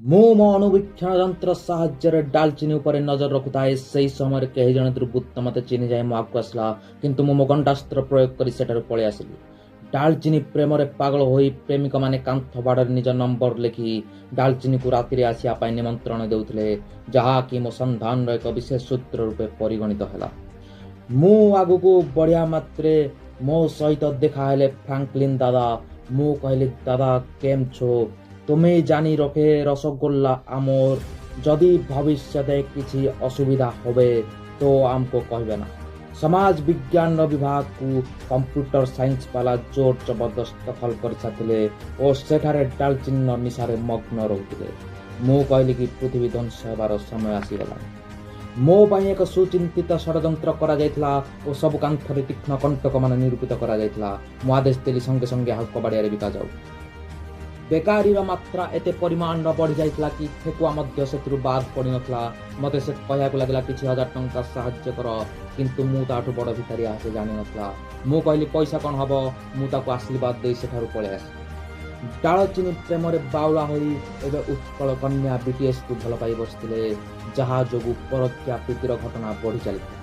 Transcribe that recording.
ମୁଁ ମୋ ଅଣୁବୀକ୍ଷଣ ଯନ୍ତ୍ର ସାହାଯ୍ୟରେ ଡାଲଚିନି ଉପରେ ନଜର ରଖୁଥାଏ। ସେହି ସମୟରେ କେହି ଜଣେ ଦୁର୍ବୃତ୍ତ ମୋତେ ଚିହ୍ନିଯାଇ ମୋ ଆଗକୁ ଆସିଲା, କିନ୍ତୁ ମୁଁ ମୋ ଗଣ୍ଡାସ୍ତ୍ର ପ୍ରୟୋଗ କରି ସେଠାରୁ ପଳେଇ ଆସିଲି। ଡାଲଚିନି ପ୍ରେମରେ ପାଗଳ ହୋଇ ପ୍ରେମିକମାନେ କାନ୍ଥ ବାଡ଼ରେ ନିଜ ନମ୍ବର ଲେଖି ଡାଲଚିନିକୁ ରାତିରେ ଆସିବା ପାଇଁ ନିମନ୍ତ୍ରଣ ଦେଉଥିଲେ, ଯାହାକି ମୋ ସନ୍ଧାନର ଏକ ବିଶେଷ ସୂତ୍ର ରୂପେ ପରିଗଣିତ ହେଲା। ମୁଁ ଆଗକୁ ବଢ଼ିବା ମାତ୍ରେ ମୋ ସହିତ ଦେଖାହେଲେ ଫ୍ରାଙ୍କଲିନ୍ ଦାଦା। ମୁଁ କହିଲି, "দাদা, কেম ছো? তুমি জানি রখে রসগোল্লা আমার। যদি ভবিষ্যতে କିଛି ଅସୁବିଧା হবে ତ ଆମକୁ କହିବେ ନା।" ସମାଜ ବିଜ୍ଞାନର ବିଭାଗକୁ କମ୍ପ୍ୟୁଟର ସାଇନ୍ସ ବାଲା ଜୋର ଜବରଦସ୍ତ ଦଖଲ କରିସାରିଥିଲେ ଓ ସେଠାରେ ଡାଲଚିନିର ନିଶାରେ ମଗ୍ନ ରହୁଥିଲେ। ମୁଁ କହିଲି କି ପୃଥିବୀ ଧ୍ୱଂସ ହେବାର ସମୟ ଆସିଗଲାଣି। ମୋ ପାଇଁ ଏକ ସୁଚିନ୍ତିତ ଷଡ଼ଯନ୍ତ୍ର କରାଯାଇଥିଲା ଓ ସବୁ କାନ୍ଥରେ ତୀକ୍ଷ୍ଣ କଣ୍ଟକମାନ ନିରୂପିତ କରାଯାଇଥିଲା। ମୁଁ ଆଦେଶ ଦେଲି, ସଙ୍ଗେ ସଙ୍ଗେ ଏହାକୁ କବାଡ଼ିଆରେ ବିକାଯାଉ। ବେକାରୀର ମାତ୍ରା ଏତେ ପରିମାଣର ବଢ଼ିଯାଇଥିଲା କି ଠେକୁଆ ମଧ୍ୟ ସେଥିରୁ ବାଦ ପଡ଼ିନଥିଲା। ମୋତେ ସେ କହିବାକୁ ଲାଗିଲା, କିଛି ହଜାର ଟଙ୍କା ସାହାଯ୍ୟ କର। କିନ୍ତୁ ମୁଁ ତାଠୁ ବଡ଼ ଭିକାରୀ, ଏହା ସେ ଜାଣିନଥିଲା। ମୁଁ କହିଲି, ପଇସା କ'ଣ ହବ? ମୁଁ ତାକୁ ଆଶୀର୍ବାଦ ଦେଇ ସେଠାରୁ ପଳେଇ ଆସିଲି। ଡାଳଚିନି ପ୍ରେମରେ ବାଉଳା ହୋଇ ଏବେ ଉତ୍କଳ କନ୍ୟା ବିଟିଏସ୍କୁ ଭଲ ପାଇ ବସିଥିଲେ, ଯାହା ଯୋଗୁଁ ପରକୀୟା ପ୍ରୀତିର ଘଟଣା ବଢ଼ି ଚାଲିଥିଲା।